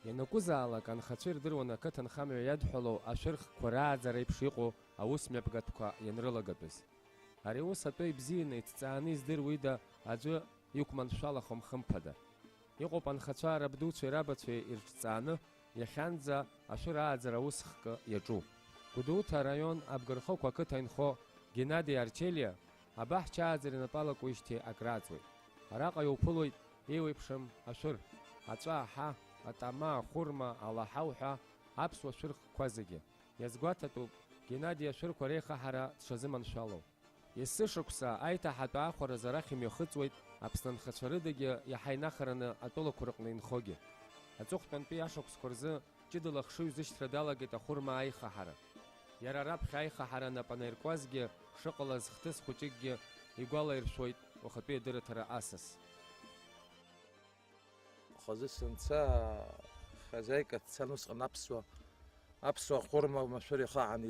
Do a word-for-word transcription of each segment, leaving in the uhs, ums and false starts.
Ианакәызаалак анхацәа ирдыруан ақыҭанхамҩа иадҳәалоу ашәырхқәа рааӡара еиԥш иҟоу аусмҩаԥгатәқәа ианрылагатәыз. Ари аус атәы ибзианы, иҭҵааны издыруеида аӡәы иқәманшәалахом, хымԥада. Иҟоуп анхацәа рабдуцәеи рабацәеи ирҿҵааны, иахьанӡа ашәыр ааӡара аус хкы иаҿу. Гәдоуҭа араион Абгархықә ақыҭа инхо Геннади Арчелиа абаҳча ааӡара инапы алакуижьҭеи акрааҵуеит. Араҟа иуԥылоит еиуеиԥшым ашәыр, аҵәа аҳа, атама, ахәырма, алаҳа уҳәа аԥсуа шәырхқәа зегьы. Иазгәаҭатәуп Геннади ашәырқәа реихаҳара дшазыманшәало. Есышықәса аиҭаҳатә аахәаразы арахь имҩахыҵуеит Аԥсны анхацәа рыдагьы иаҳа инахараны атәылақәа рыҟны инхогьы. Аҵыхәтәантәи ашықәсқәа рзы ҷыдала ахшыҩзышьҭра далагеит ахәырма аихаҳара. Иара раԥхьа аихаҳара нап анаиркуазгьы шыҟалаз хҭыс хәыҷыкгьы игәалаиршәоит уахатәи адырраҭара асас. Хазы санца, хозяйка дцан усҟан аԥсуа, аԥсуа хәырма машәыр ихаҳан и-,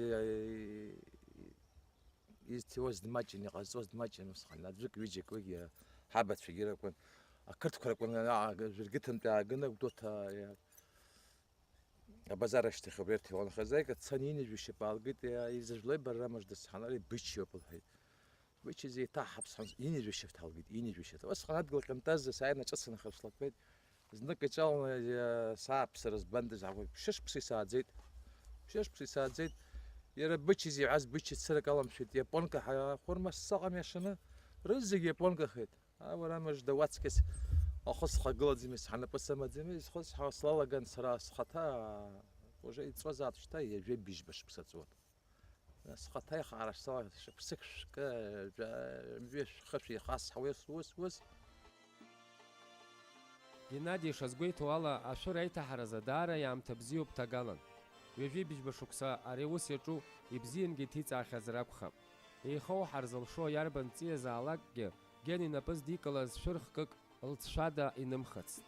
и-, изҭиуаз дмаҷын, иҟазҵоз дмаҷын усҟан, аӡәык ҩыџьак уигьы ҳабацәагьы ракәын, ақырҭқәа ракәын, а, жәыргьыҭынтәи ааганы Гәдоуҭа, иа-, абазар ашьҭахь убырҭ иуан. Хозяйка дцан инажә ишьапы аалгеит, иа-, изыжәлеи бара мыжда сҳан, ари быччоуп, лҳәеит. Бычча зеиҭаҳҳап сҳәан, инажә ишьапы ҭалгеит, инажә ишьапы. Усҟан адгьыл ҟьантаза сааины аҿыцынхар слакәеит. Знык иҿалны, иа-, сааԥсара збандаз ҳәа, ԥшьышықәса исааӡеит. Ԥшьышықәса исааӡеит. Иара бычча зиҳәаз бычча цырак аламшәеит. Иапонка ҳа-, хәырма сыҟам иашаны, рызегь иапонкахеит. А, уара мыжда уаҵкьыс ахы схагылаӡами, сҳанапы сымаӡами, изхысҳәаауа слалаган сара схаҭа, уже иҵуазаап шьҭа ҩажәи быжьба шықәса ҵуан. Схаҭа ихаара сала шықәсык шәкы, жәа-, мҩа шәхы шәихасҳауеит, ус, ус, ус. Геннади ишазгәеиҭо ала, ашәыр аиҭаҳаразы даара иаамҭа бзиоуп ҭагалан. Ҩажәи быжьба шықәса ари аус иаҿу ибзиангьы иҭиҵаахьазар акәхап. Еихоуҳар зылшо иарбан ҵиазаалакгьы, Гена инапы здикылаз шәырхкык лҵшәада инымхацт.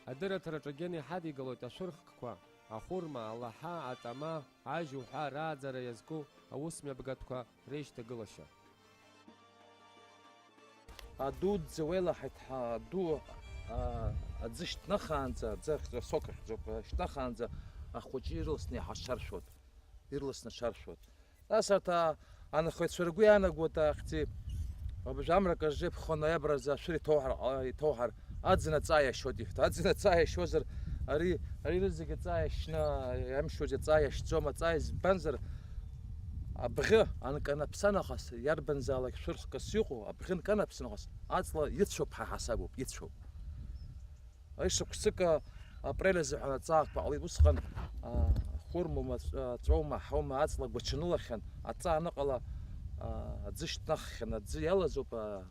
Адырраҭараҿы Гена иҳадигалоит ашәырхкқәа, ахәырма, алаҳа, атама, ажь уҳәа рааӡара иазку аусмҩаԥгатәқәа реишьҭагылашьа. Адуӡӡа уеилаҳаит ҳа, аду, а, аӡы шьҭнахаанӡа, аӡы ахьӡ-, асок ахьӡуп, шьҭнахаанӡа ахәыҷы ирласны иҳашаршәуеит, ирласны ашаршәуеит. Нас арҭ, а, анхаҩцәа ргәы иаанагоит ахьӡи, абыржә амра акыр жеиԥхо ноиабр азы ашәыр иҭоуҳар, а, иҭоуҳар, аӡын аҵаа иашьоит, иҳәт. Аӡын аҵаа иашьозар, ари, ари рызегь аҵаа иашьны, амшуаҿ аҵаа иашьӡом, аҵаа избанзар, абӷьы анканаԥса нахыс, иарбанзаалак шәырхкас иҟоу, абӷьы нканаԥса нахыс, аҵла ицәоуп ҳәа ҳасабуп, ицәоуп. Ари шықәсык апрель азыҳәан аҵаақәа ҟалеит. Усҟан, а, хәырмоума, ҵә-, ҵәоума, ҳаума аҵла гәаҽанылахьан, аҵаа аныҟала, а, аӡы шьҭнаххьан, аӡы иалазоуп, а,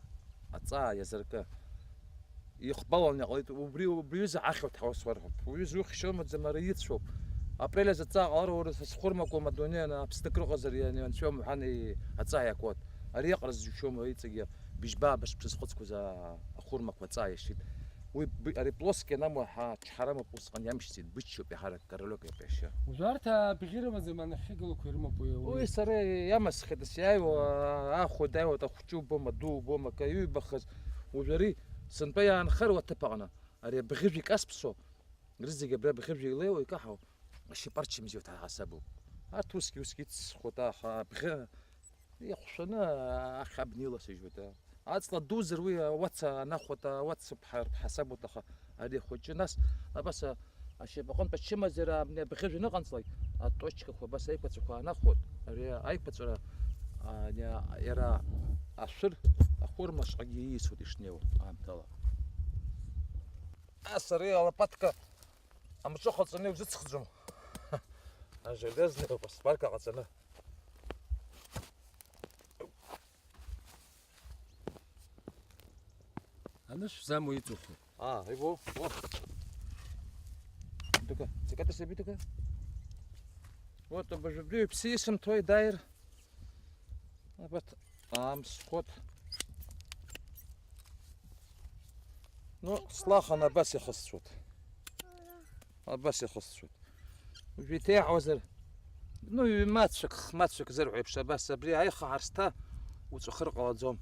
аҵаа иазыркы. Ихбалан иҟалеит, убри, убри ҩыза ахьоуп ҳәа усуарҳәап. Уҩыза ухьшьоумаӡам, ара ицәоуп. Апрель азы аҵаа ҟалар уара схәырмақәоума адунеи ана Аԥсны акрыҟазар иан-, ианцәоума ҳәа ани аҵаа иакуат. Ари иаҟара зџьушьома иҵегьы быжьба-быжь ԥсы зхыҵқәаз а-, ахәырмақәа аҵаа иашьит. Уи б-, ари плоски анамоу ҳа-, чҳарамоуп усҟан иамшьӡеит, быччоуп иаҳарак, королек иоуп иашьа. Уажәы арҭ абӷьы рымаӡам, анахьхьыгалақәа ирымоуп уи, уи. Уи сара иамасхеит, сиааиуа, аахәо дааиуа, ахәҷы убома, ду убома, ка иҩбахаз. Уажәы ари сынтәа иаанхар уаҭыԥ аҟны, ари абӷьыжә икасԥсо, рызегь абри абӷьыжә илеиуа икаҳау, ашьапарчча мзиа уҭаҳасабуп. Арҭ усгьы, усгьы ицсхуеит, аха абӷьы ихәшәаны ахьабна иласыжьуеит. Аҵла дузар уи ауаца анахәоит, ауаца ԥҳа-, ԥҳасабуеит, аха ари ахәыҷы нас абас а-, ашьапаҟынтә ачымазара абни абӷьыжә аныҟанҵлак, аточкақәа абас аиқәаҵәақәа анахәоит, ари аиқәаҵәара, а, иа-, иара ашәыр ахәырма шҟагьы ииасуеит ишнеиуа аамҭала. Нас ари алапатка амҿы ҟаҵаны иузыцхӡом. Ажелезный ауп, аспарка ҟаҵаны. Анышә заму иҵуху? А, его, вот. Только, циката себе только. Вот, обожди, пси сам твой дайр. Вот, ам, скот. Ну, слахан абас ихысцәоит. Абас ихысцәоит. Уажәы иҭеиҳауазар, ну, ҩ-, мацәак, х-, мацәак зырҳәо еиԥш, абас абри аиха ҳарсҭа уҵәахыр ҟалаӡом.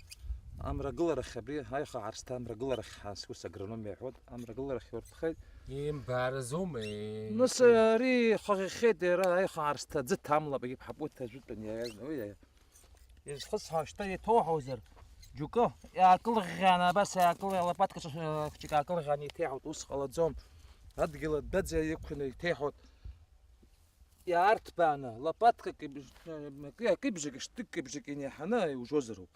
Амрагыларахь, абри аиха ҳарсҭа амрагыларахь ҳас-, ус агроном иаҳәоит, амрагыларахь иуртхеит. Имбаразума? Нас ари хыхьхьеит, иара аихаарсҭа аӡы ҭамлап, иԥҳаԥуҭ ажәытәан иаҩызны, уи изхысҳәаашьҭа иҭоуҳәозар, џьоукы иаакылӷьӷьааны, абас иаакыл-, лопатка ҿыц-, хәҷык аакылӷьааны иҭеиҳәоит, ус ҟалаӡом. Адгьыл адәаӡа иқәны иҭеиҳәоит. Иаарҭбааны, лопатка кыбжь-, акы-, акыбжак, штык кыбжак инеиҳаны иужозароуп.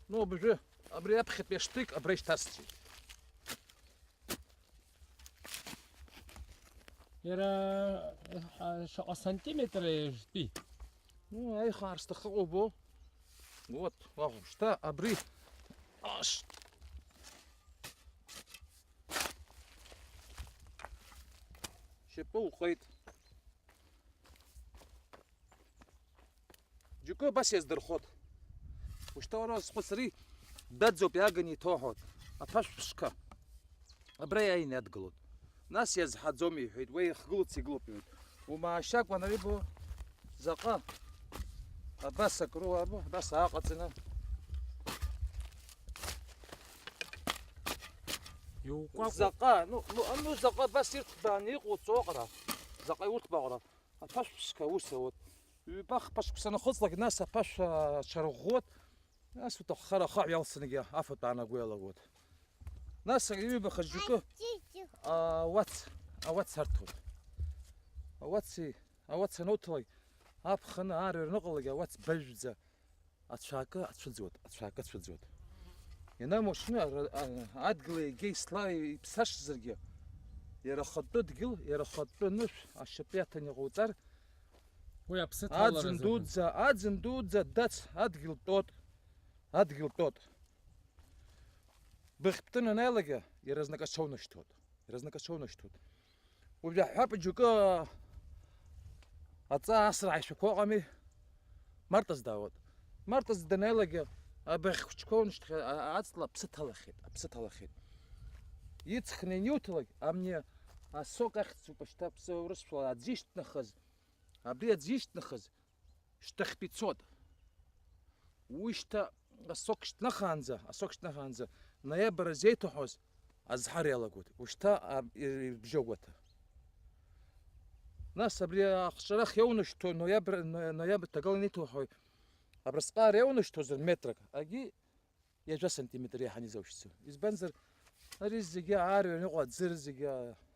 Ну, абыржәы, абри аԥхьатәи аштык абра ишьҭасҵеит. Иара, а, шаҟа сантиметр ижтәи? Ну, аихаарсҭа ахы убо. Вот, уаҟа, шьҭа абри. Аш. Шьапы уҟеит. Џьоукы абас иаздырхот. Ушьҭа уара узхәыцри, дәаӡоуп, иааганы иҭоуҳәот. Аԥашә ԥшқа. Абра иааины иадгылот. Нас иазҳаӡом, иҳәеит, уи ихгылоц игылоуп, иҳәеит. Умаашьакәан ари бо, заҟа. Абас акру або, абас ааҟаҵаны. Иукәакәа. Заҟа, ну, ну, ну, заҟа абас ирҭбааны иҟоу ҵоҟра. Заҟа иурҭбаҟра. Аԥашә ԥшқа ус ауеит. Ҩба-хԥа шықәса анахыҵлак, нас аԥашә, а, аҽарӷәӷәоит. Нас уҭаххар ахаҳә иалсынгьы афатә аанагәа иалагоит. Нас ҩба-хԥа џьоукы, а, ауац, ауац арҭоит. Ауаци, ауац ануҭалак, аԥхын аарҩрныҟалак ауац бажәӡа. Ацәаакы ацәыӡуеит, ацәаакы ацәыӡуеит. Ианамуа аҽны ара-, а-, адгьыл егьа исла иԥсашзаргьы, иара ахатәы дгьыл, иара ахатәы нышә ашьапы иаҭан иҟауҵар, уи аԥсы ҭаларазы аӡын дуӡӡа, аӡын дуӡӡа дац, адгьыл тәот, адгьыл тәот. Быхьтәын анаилагьы, иаразнак аҽаунашьҭуеит. Иаразнак аҽаунашьҭуеит. Уажә иаҳҳәап, џьоукы аҵаа асра ҳаишәақәа ыҟами, Март азы даауеит. Март азы данааилак, абыӷь хәыҷқәа унашьҭхьа-, а-, аҵла аԥсы ҭалахьеит, аԥсы ҭалахьеит. Иҵхны ианиуҭалак, амни асок ахьӡуп, ашьҭа аԥсы урысшәала аӡы ишьҭнахыз, абри аӡы ишьҭнахыз, шьҭахьтә ицот. Уи шьҭа асок шьҭнахаанӡа, асок шьҭнахаанӡа, ноиабр азы еиҭаҳәоз азҳара иалагоит. Ушьҭа, а, ир-, ирыбжьоугәаҭа. Нас абри ахҿарах иаунашьҭуа ноиабр, но-, ноиабр ҭагалан иҭоуҳәои, абрасҟаара иаунашьҭуазар метрак, агьи ҩажәа сантиметр еиҳаны изаушьцу. Избанзар, ари зегьы аарҩан иҟоу аӡы зегьы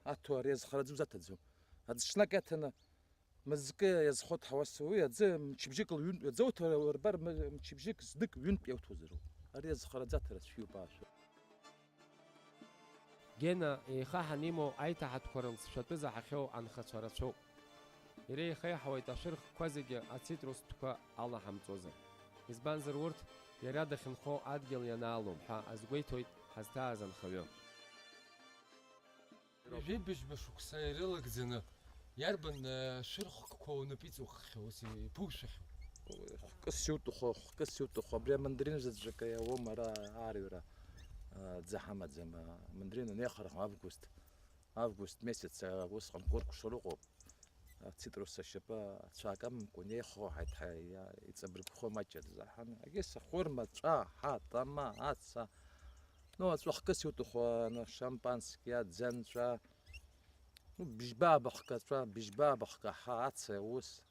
аҭо ари азхара аӡы узаҭаӡом. Аӡы ҽнак иаҭаны, мызкы иазхоит ҳауаса, уи аӡы мчыбжьык лҩынтә иаӡоуҭ, уарбар м-, мчыбжьык знык ҩынтә иауҭозароуп. Ари азхара аӡы аҭара цәгьоуп аашәа. Гена еихаҳан имоу аиҭаҳатәқәа рылҵшәатәы заҳахьоу анхацәа рацәоуп. Иреихеиҳауеит ашәырхқәа зегьы ацитрустәқәа алаҳамҵозар. Избанзар урҭ иара дахьынхо адгьыл ианаалом ҳәа азгәеиҭоит ҳазҭааз анхаҩы. Жәибжьба шықәса ирылагӡаны, иарбан, э, шәырхкқәа унапы иҵуххьоу, ус иԥушәахьоу? Хәкыс иутәыхо, хәкыс иутәыхо, абри амандарин заҵәык иауам ара аарҩра, э, ӡы ҳамаӡам, э, амандарин анеихарахо август, август месяц, э, усҟан кәыркәшара ыҟоуп. Ацитрус ашьапы ацәаакы амамкәа инеихо ҳаит-, ҳа-, иа-, иҵабыргхо маҷӡак заҳан. Агьыс ахәырма, ҵәа, ҳа, тама, аца. Ну, аҵәахкыс иутәыхуа, ну, шампански, аӡанҵәа. Ну, бжьба абахкаҵәа, бжьба абахкаҳа, аца, ус.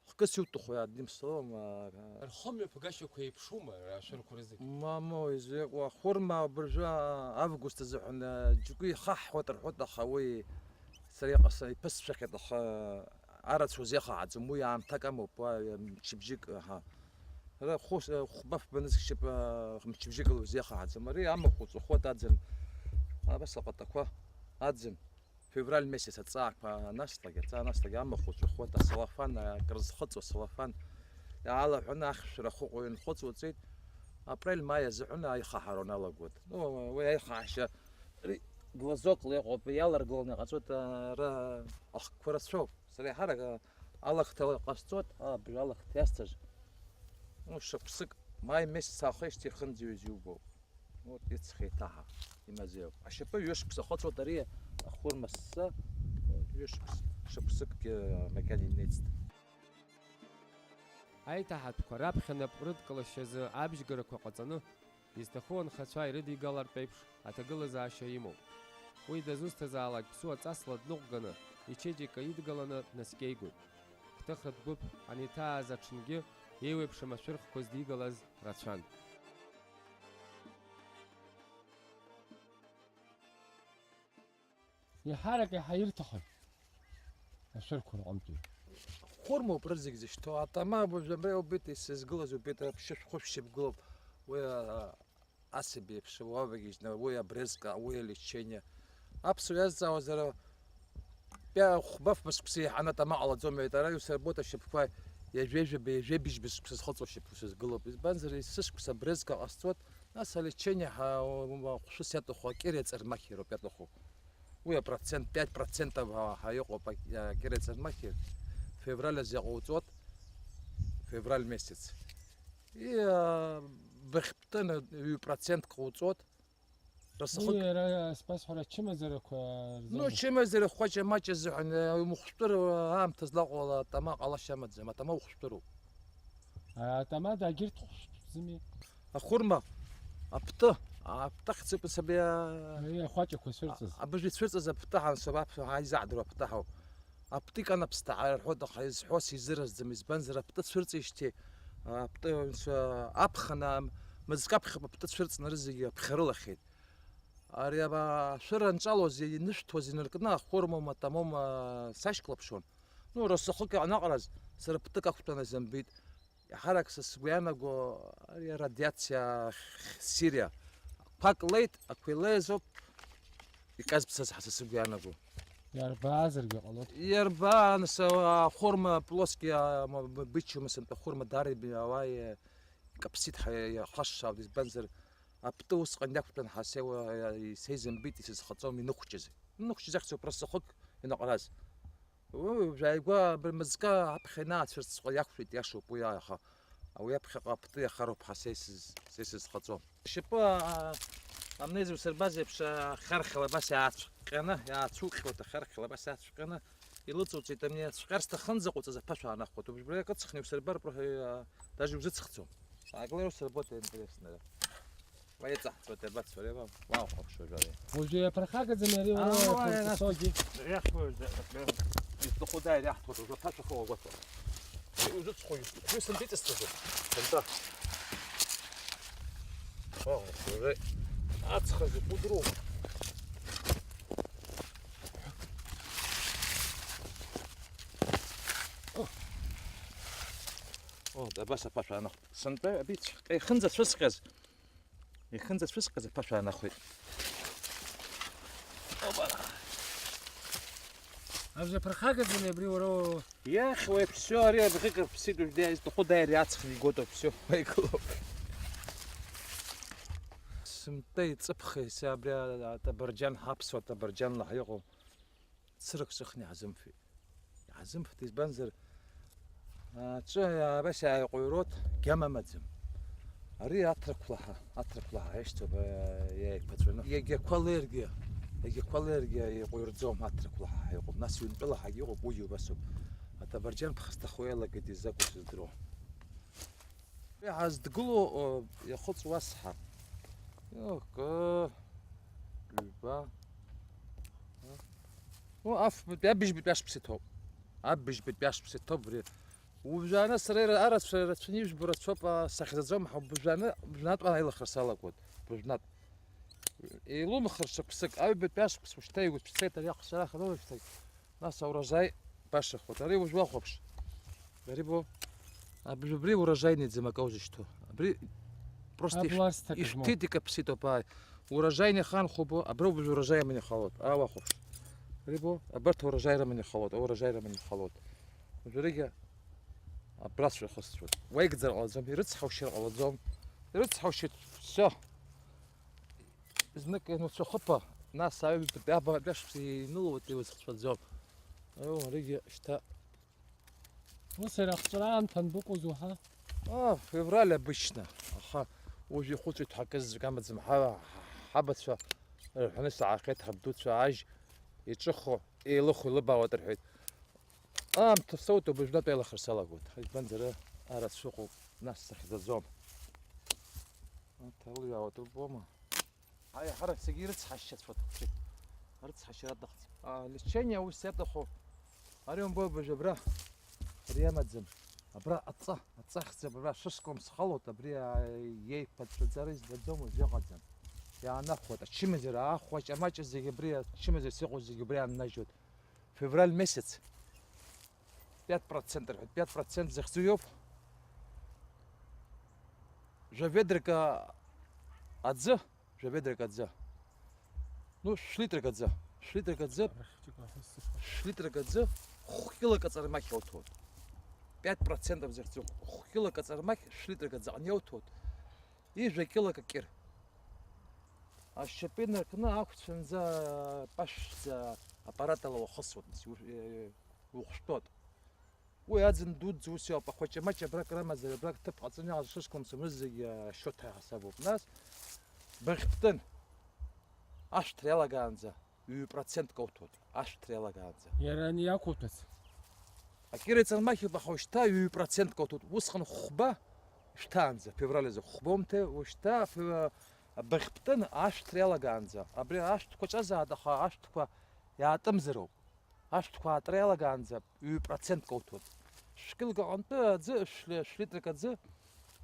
Хкыс иутәыхуа иаадимсалом, а, Рхымҩаԥгашьақәа еиԥшума, ашәырқәа рызегьы? Мамоу, изеиҟәа, ахәырма абыржәы, а, август азыҳәан, а, џьоукы ихаҳҳуеит рҳәоит, аха уи сара иҟаса-, иԥысшәахьеит, аха арацәа узеихаҳаӡом, уи аамҭак амоуп, уа, мчыбжьык, аҳа. Ара хәы-, хәба-фба нызқьшьап, а, мчыбжьык узеихаҳаӡом. Ари амахә уҵәахуеит аӡын. Абас аҟатақәа аӡын. Февраль месяц аҵаақәа анаслак, аҵаа анаслак амахә уҵәахуеит, асалафан, акрызхыҵуа салафан. Иаалаҳәаны ахьшәара ахәыҟәа инхыҵуаҵеит. Апрель-маи азыҳәан аихаҳара уналагоит. Ну, уи аихаҳашьа ри-, глазокла иҟоуп, иаларгыланы иҟаҵоит, ара ахкқәа рацәоуп. Сара еиҳарак, а, алахҭа ҟасҵоит, а, абри алахҭа иасҭаж. Ну, шықәсык, маи месяц аахижьҭеи ихынӡаҩыз иубоуп. Вот, иҵхеит аҳа, имазеиуп. Ашьапы ҩышықәса ахыҵуеит ари ахәырма сса, ҩышықәс-, шықәсыкгьы макьана инеицт. Аиҭаҳатәқәа раԥхьа нап рыдкылашьазы абжьгарақәа ҟаҵаны, изҭаху анхацәа ирыдигалартә еиԥш, аҭагылазаашьа имоуп. Уи дызусҭазаалак ԥсуа ҵасла дныҟәганы, ичеиџьыка идгыланы днаскьеигоит. Хҭыхратә гәыԥ аниҭааз аҽынгьы еиуеиԥшым ашәырхқәа здигалаз рацәан. Еиҳарак иаҳа ирҭахын ашәырқәа рҟынтәи. Хәырмоуп рызегь зышьҭоу, атама абыржәы абра иубеит, исызгылаз убеит, аԥшьышә хәышә шьыбгылоуп. Уи, а, асаби еиԥш уавагьежьны, уи абрезка, уи алечение. Аԥсуа иазҵаауазар, пиа хәба-фба шықәса еиҳаны атама ҟалаӡом, иҳәеит, ара иусырбоит ашьапқәа ҩажәа-ҩажәаба, ҩажәеибжьба шықәса зхыҵуа шьапқәа сызгылоуп. Избанзар, есышықәса абрезка ҟасҵоит, нас алечение ҳа-, хәшәыс иаҭаху, акьыра иаҵармахьароуп иаҭаху. Уи апроцент, пять процентов ҳәа, ҳәа иҟоуп, а, акьыра иаҵармахьар, февраль азы иҟауҵот, февраль месяц. И, а, быхьтәы ҩ-процент ҟауҵот. Расахәык. Уи иара, сбасҳәара, ачымазарақәа рзы. Ну, ачымазара хәаҷа-маҷа азыҳәан, э, ухәшәтәыр, аамҭа злаҟоу атама ҟалашьа амаӡам, атама ухәшәтәыроуп. А, атама дагьырҭ хәшәтәӡами? Ахәырма, аԥты, аԥты ахьӡуп сабиа. Уи ахәаҷақәа цәырҵыз. Абыжә ицәырҵыз аԥты ҳан сабаԥ-, ҳаизаҳдыруа аԥты ҳауп. Аптык анаԥсҭа аарҳәоит, аха изҳәо сизыразӡам, избанзар, аптыцә ырҵеижьҭеи, аптыцә аԥхын, мызкы аԥхьап аптыцә ырҵны рызегьы аԥхьа рылахьеит. Ари ама-, ашәыра анҿалоз, инышәҭуаз инаркны ахәырмоума, тамоума сашьклаԥшуан. Ну, расахык анаҟараз, сара птык ақәтәаны изымбеит. Иаҳарак са сгәы ианаго, ари арадиациа х-, х-, Сириа. Қәак леит, ақәа илеизоуп, иказԥсаз ҳәа са сгәы ианаго. Иарбаазаргьы ҟалоит. Иарбан са ахәырма плоски, а, ма-, ма-, быччома сынтәа ахәырма дара ибиауа, е, икаԥсит ҳәа иахашшаауан, избанзар, апты усҟан иақәтәан ҳәа сеиуа, е, сеизымбеит, исызхаҵом, иныхәҷыз. Иныхәҷыз ахьӡуп, расахык инаҟараз. Уи уажә ааигәа абри мызкы аԥхьа инаацәырҵҵәҟьа иақәшәеит, иашоуп уи, аха уи аԥхьаҟа аптыҩ ахароуп ҳәа са исыз-, са исызхаҵом. Ашьапы, а, амнезиа усырбаз еиԥш, а, ахархьала абас иаацәҟьаны, иаацәуҟьоит, ахархьала абас иаацәҟьаны, илыҵуҵеит, амни ацәҟьар сҭахын заҟәыҵыз аԥашә аанахәоит. Убри акы ыҵхны иусырбар, просто, а, даже иузыҵхӡом. Ааглеи усырбоит, интересно. Уа иҵаҳҵоит, иабацо, ари ма, уа ухәаԥш уажәы ари. Уажәы иаԥырхагаӡами ари уара? Аа, уа, уа, уа, нас. Иахьуеи, изҭаху дааир иаҳҭоит, уажәы аԥашәа хы уагәаҭо. Иузыцхо, изҭаху сынтәа иҵасҵазар. Сынтәа. Уа, уажәы ацха закәу дыруоу? О, абас аԥашәа аанахәт. Сынтәа абицәҟьа ихынӡацәысҟьаз. Ихынӡацәысҟьаз аԥашә аанахәеит. Опа! Абжа ԥырхагаӡами абри уара? Иахьуеи, ԥсио, ари абӷьык аԥсит, уажә даа изҭаху дааир иаҵхны игоит, ԥсио, уеигылоуп. Сымтәа иҵыԥхеи, са абри атабарџьан, ҳаԥсуа табарџьанла ҳаиҟоу. Цырак ҿыхны иҳазымфеит. Иҳазымфеит, избанзар, аҿы абас иааиҟәыҩроит, гьама амаӡам. Ари аҭырқәлаҳа, аҭырқәлаҳа ишьҭоуп, э, иааиқәаҵәаны. Иагьақәа леиргьы, иагьақәа леиргьы иҟәыҩрӡом, аҭырқәлаҳа ҳәа иҟоуп. Нас ҩынтәылаҳагьы ыҟоуп, уигьы убасоуп. Аҭабарџьан ԥхасҭахо иалагеит изакәу сыздыруам. Иҳаздгыло, о, иахыҵ уасҳа. Иока, ҩба. О, афбатәи, абыжьбатәи ашықәс иҭоуп. Абыжьбатәи ашықәс иҭоуп, абри. Уажәааны сара ира-, арацәа рацәаны ижәбо рацәоуп, а, сахьӡаӡом, ҳа, быжәҩаны, быжәҩанатә ааилахра салагоит. Быжәҩанатә. Еилумхыр шықәсык, аҩбатәи ашықәс ушьҭа игәыцәцеит ари ахшара ахарыла шьҭагь. Нас аурожай башахоит. Ари уажә уахәаԥш. Ари бо. Абри, абри урожайный ӡамакау зышьҭоу. Абри просто ишә-, Абларсҭа ишәҭит, икаԥсит ауп, ааи. Урожайный хан хәыбо, абри убжә урожай аман ихалоит. Аа, уахәаԥш. Ари бо, абарҭ урожай рыман ихалоит, урожай рыман ихалоит. Уажәрыгьы абрацәа ихысҵәоит. Уеигӡар ҟалаӡом, ирыцҳаушьар ҟалаӡом. Ирыцҳаушьеит, всё. Знык иануцәахыԥа, нас аҩбатәи абаатәи ашықәс инылоит, иузхҵәаӡом. Аиу, аригьы шьҭа. Ус иара ахҵәара аамҭа анбыкәыз уаҳа? А, февраль обычно. Аха уажә ихәыцуеит ҳәа акы згамаӡам. Ҳа-, ҳабацәа рҳәаны саахеит, ҳабдуцәа ажь иҿыхо, еилыхо илыбаауеит рҳәеит. Аамҭа соуит, убыжәнатә еилахар салагоит. Избанзар, арацәа ыҟоуп, нас сахьӡаӡом. Анҭ алҩа уатәы убома? Аиҳарак зегьы ирыцҳашьацәоуп хәҷык. Арыцҳашьара аҭахӡам. А, лечение ус иаҭаху. Ари умбои абыржә абра. Ари амаӡам. Абра аҵа, аҵа ахьӡуп, абра шышком схалоит, абри, а, еиқәаҵәаӡара избаӡом, уажә иҟаӡам. Иаанахәоит, ачымазара аахәа, ҷамаҷа зегьы абри, ачымазара сыҟоу зегьы убри ааннажьуеит. Февраль месяц. Пять процентов рҳәоит, пять процент захьӡу иоуп. Жәа ведрак аӡы, жәа ведрак аӡы. Ну, шәлитрак аӡы, шәлитрак аӡы, шәлитрак аӡы, хәкьылак аҵармахь ауҭоит. Пять процентов захьӡу, хәкьылак аҵармахь шәлитрак аӡы аҟны иауҭоит. Ижәа кьылак акьыр. Ашьапы инаркны ақәцәынӡа пашәӡа аппаратала уахысуеит, нас, иу-, э, ухәшәтәуеит. Уи аӡын дуӡӡа ус иоуп, ахәаҷамаҷа абрак рымазар, абрак ҭыԥ ҟаҵаны иҟаз шышкамсымыз зегьы ашьоҭ ҳәа иҳасабуп. Нас, быӷьԥтын, ашәҭра иалагаанӡа, ҩ-процентк ауҭоит, ашәҭра иалагаанӡа. Иара ани иақәуҭәац? Акьыра иҵармахьуп, аха ушьҭа ҩ-процентк ауҭоит. Усҟан хәба шьҭаанӡа, февраль азы хәба умҭеи, ушьҭа фе-, быӷьԥтын, ашәҭра иалагаанӡа. Абри ашәҭқәа ҿазаат, аха ашәҭқәа иаатымзароуп. Ашәҭқәа аатра иалагаанӡа ҩ-процентк ауҭоит. Шәкьылак аҟынтәы аӡы, шәли-, шәлитрак аӡы,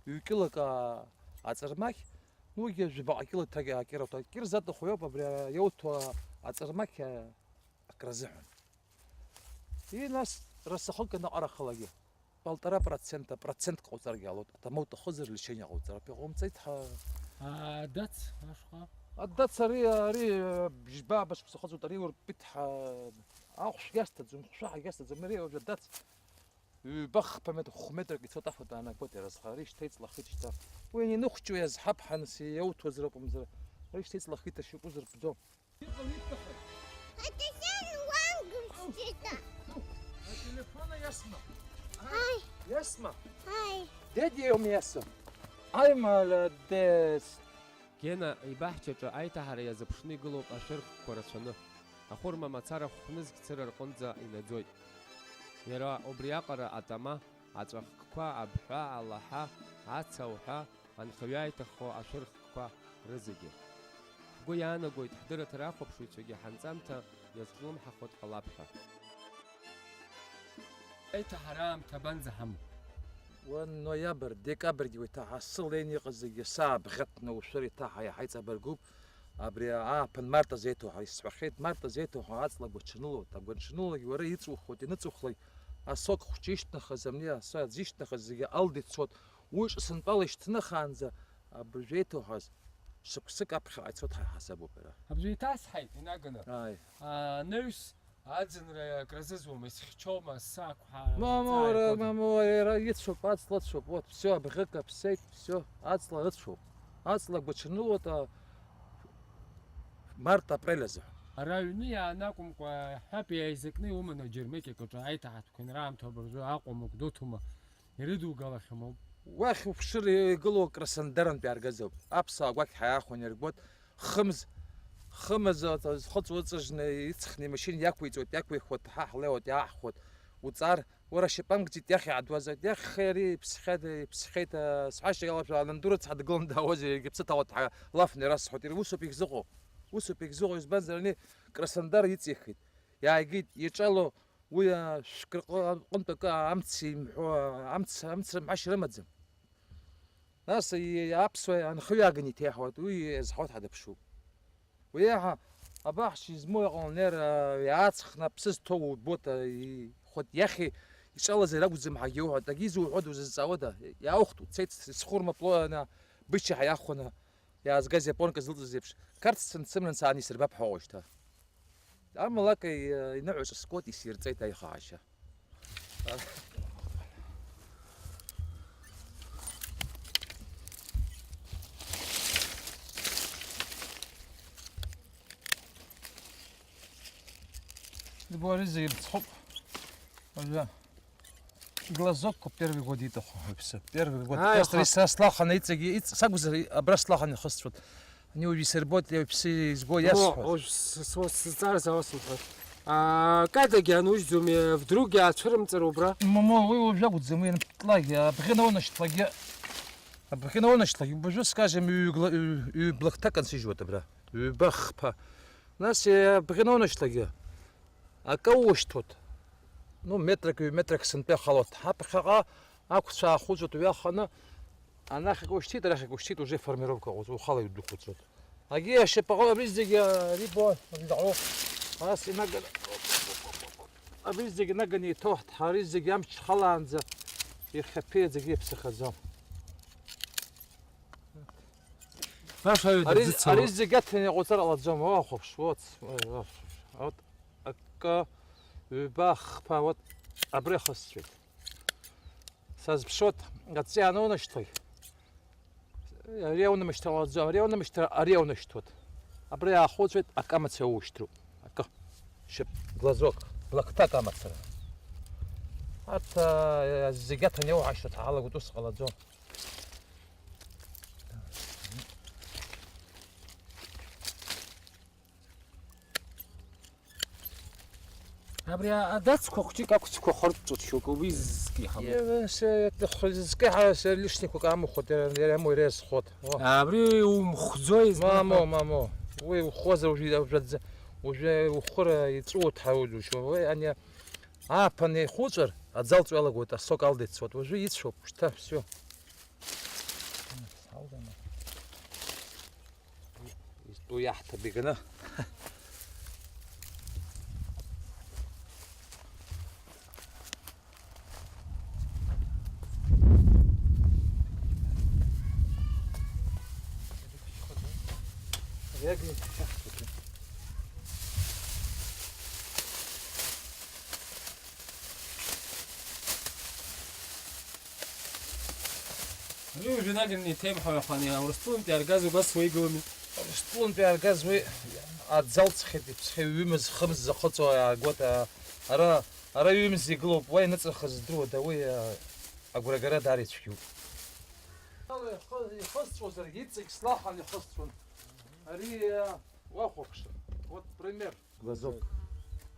ҩ-кьылак, а, аҵармахь, уигьы жәабаҟа кьылак акьыр ауҭоит. Акьыр заҭаху иоуп абри иауҭо аҵармахь, а, акразыҳәан. И нас расахык анаҟарахалагьы. Полтора процента, процентк ҟауҵаргьы ҟалоит, аҭамоу уҭахызар лечение ҟауҵар, ак иҟоумҵеит ҳәа. Адац ашҟа? Адац ари, ари, бжьба башықәса хыҵуеит, ари уртәит ҳәа, ахәшә иасҭаӡом, хәшәаҳәа иасҭаӡом, ари уажәы адац ҩба-хԥа метр, хә-метрак ицоит афатә аанагоит иара зхы, ари шьҭа иҵлахит шьҭа. Уи аниныхәҷу иазҳап ҳәа, нас иауҭозар акәымзар, ари шьҭа иҵлахит ашьапы зырбӡом. Иҟам, иҭахым. Ателефон иасма? Ай. Иасма? Ай. Дедиум иасым. Ай, молодец. Гена ибаҳчаҿы аиҭаҳара иазыԥшны игылоуп ашәырхкқәа рацәаны. Ахәырма мацара хәнызқь цыра рҟынӡа инаӡоит. Иара убриаҟара атама, аҵәахкқәа, абҳәа, алаҳа, ацауҳәа, анхаҩы иааиҭаххо ашәырхкқәа рызегьы. Ҳгәы иаанагоит, ҳдырраҭара ахәаԥшыҩцәагьы ҳанҵамҭа иазҿлымҳахо дҟалап ҳәа. Аиҭаҳара аамҭа абанӡаҳамоу? Уа ноиабр, декабргьы уеиҭаҳа асы леины иҟаз зегьы саабӷьаҭны ушәыр еиҭаҳа иаҳа иҵабыргуп. Абри ааԥын март азы еиҭоуҳа исҳәахьеит, март азы еиҭоуҳа аҵла гәаҽанылоит, агәаҽанылогь уара иҵухуеит, иныҵухлак асок хәҷы ишьҭнахыз, амни асы аӡы ишьҭнахыз зегьы алда ицоит. Уи ҿысынтәала ишьҭнахаанӡа абыржәы еиҭоуҳаз шықәсык аԥхьаҟа ицоит ҳәа иҳасабуп иара. Абыржәы еиҭасҳаит инаганы. Ааи. Анаҩс аӡынра акразызуама, исхьчома, асы ақәҳа-, Мамоу, ҵааигәада? Мамоу, иара ицәоуп, аҵла ыцәоуп, вот, всё, абӷьы каԥсеит, всё, аҵла ыцәоуп. Аҵла гәаҽанылоит, а, март-апрель азы. Ара аҩны иаанакәымкәа, ҳәап, иааизакны иуманы аџьармыкьак аҿы аиҭаҳатәқәа инраамҭоу абыржәы Аҟәа Мықә дуҭоума? Ирыдугалахьамоуп. Уахь уԥшыр, игылоу Краснодарантәи иааргазоуп. Аԥсуаа гәакьҳа иаахәаны иргоит. Хымз, хымз зхыҵуа ыҵыжны, иҵхны имашьына иақәиҵоит, иақәихуеит, ҳа ҳлеиуеит, иааҳхәоит. Уҵар, уара шьапамгӡит, иахь иаадуазар, иахь ари иԥсхьеит, иԥсхьеит, сҳәашьа иалашәа, ананду рыцҳа дгылан даауазар, иаргьы аԥсы ҭалоит ҳәа лафны ирасҳәоит. Ус ауп иахьзыҟоу, ус ауп иахьзыҟоу, избанзар, ани Красндар иҵихит, иааигеит, иаҿало, уи ашәкы рҟы-, рҟынтә акы амц имҳәо, амц, амцра мҳәашьа рымаӡам. Нас и-, аԥсуа анхаҩы ааганы иҭеиҳауеит, уи иазҳауеит ҳәа дыԥшуп. Уи еиҳа абаҳча измоу иҟалон, иара иааҵхны аԥсы зҭоу убоит, ихәыҭ иахьи иҿалазар акәӡам ҳәагьы иуҳәоит, акгьы изуҳәода, узызҵаауада, иааухт, уцеит, схәырма плоана, бычча ҳәа иахәаны, иаазгаз иапонка зылҵыз еиԥш, Қарҭ сцаны сыманы сааны исырбап ҳәа уажәшьҭа. Амала акы, э, иныҳәаҿа скот исирҵеит аихаашьа. Збори зирцхуп. Ожа. Глазок первый год иҭаху ҳәа. Первый год. Ааи, просто аха. Са слаханы иҵегьы, иҵ-, сакәзар, абра слаханы ихысҵәоит. Ани уажә исырбоит, иаҩԥсы изго иасҳәоит. Уажә сҵараз аусымҳәоит. Кадагьы анужьӡом, вдруг иаацәырымҵыр убра? Момо, уи уажә акәӡам, уи анԥтлакгьы, абӷьы наунашьҭлакгьы, абӷьы наунашьҭлакгьы, уажәы, скажем, ҩ-, ҩ-, ҩблахҭак ансыжьуеит абра. Ҩба-хԥа. Нас абӷьы наунашьҭагьы акы аушьҭуеит. Ну, метрак, ҩ-метрак сынтәа ихалоит. Ҳаԥхьаҟа ақәцә аахәыҵәоит уҩаханы, анахь акы ушьҭит, арахь акы ушьҭит, уже формировка ҟоуҵо, ухала идәықәуҵоит. Агьи ашьапаҟа абри зегьы, ари бо, абри заҟоу. Ас инаганы, абри зегьы наганы иҭоу ҳҭ-, ари зегьы амч халаанӡа ихьаԥеиаӡагьы иаԥсахаӡом. Баша аҩада Ари, дзыцәало. Ари зегьы аҭаны иҟоуҵар ҟалаӡом, уахәаԥш, уац, уа-, уахәаԥш. Вот акы, ҩба, хԥа, вот абри ахысҵәеит. Сазԥшуеит, аҵәҵәа анунашьҭуеи? Ари аунамышьҭра ҟалаӡом, ари аунамышьҭра, ари аунашьҭуеит. Абри аахәыҵәеит, акы амаца иоушьҭроуп. Акы. Шьап-, глазок, блактак амацара. Арҭ, а, зегьы аҭаны иауҳашьҭуеит, ҳалагоит, ус ҟалаӡом. Абри адацқәа хәҷык ақәцқәа хырҵәоит шьоукы, уи зкы иҳамоуп. Е, се-, хәы-, зкы иҳа-, се лишникқәак амыхәоит, иара, иара амоу иара иазхоит. О. Абри умхәӡои? Мамо, мамо. Уи ухозар уажәы, уажәы, уажәы ухәыра иҵәуоит ҳәа удушьуа. Уи ани ааԥын еихуҵәар, аӡы алҵуа иалагоит, асок алда ицоит. Уажәы ицәоуп, шьҭа, всё. Изтәу иаҳҭап иганы. Ари уажәы наганы иҭеимҳәо иахәаны, Урыстәылантәи аргаз убас уеигылами. Урыстәылантәи аргаз уи аӡы алҵхьеит, иԥсхьа ҩымыз, хымз захыҵуа иаагоит, а, ара, ара ҩымз игылоуп, уа иныҵахаз здыруада, уи, а, агәрагара даара ицәгьоуп. Ихы-, ихысҵәозаргьы иҵегь слаҳан ихысҵәон. Ари, а, уахәаԥш, вот пример. Глазок.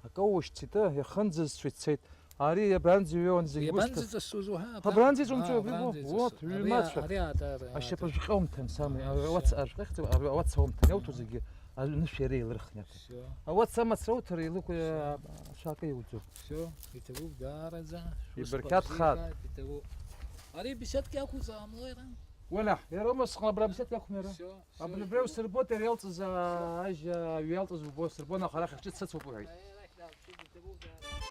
Акы аушьҭит, иахынӡазцәа ицеит. Ари иабанӡа иҩеиуан зегь усҭа. Иабанӡаҵасуз уаҳа? Абранӡа иҵумцәо, А, абри абранӡа бо. Иҵасуз. Вот, Абри ҩмацәа. Ари аатар, Ашьапы аатар. Жәҟьа умҭан, сами, А, уац-, всё. Ажәҟьа хьӡ-, а, уац аумҭан, иауҭо зегьы, а, нышә иара еилырхны иаҭәам. Всё. Ауац амацара уҭар, илықәи, Всё. А, ашәа акы иуӡом. Всё, иҭабуп даараӡа. Шәусқәа Ибырқьаҭхааит. Бзиақәа, иҭабуп. Ари беседка иақәуҵаам, лоира? Уана, иара умысхын, абра беседка иақәым иара. Всё, всё, Абри, абри иҭабуп. Усырбот, иара иалҵыз, а, Всё. Ажь, а, аҩы иалҵыз убо, сырбон, аха арахь ахҿы цацоуп уҳәеит. Аиа, арахь даауцәеит, иҭабуп даараӡа.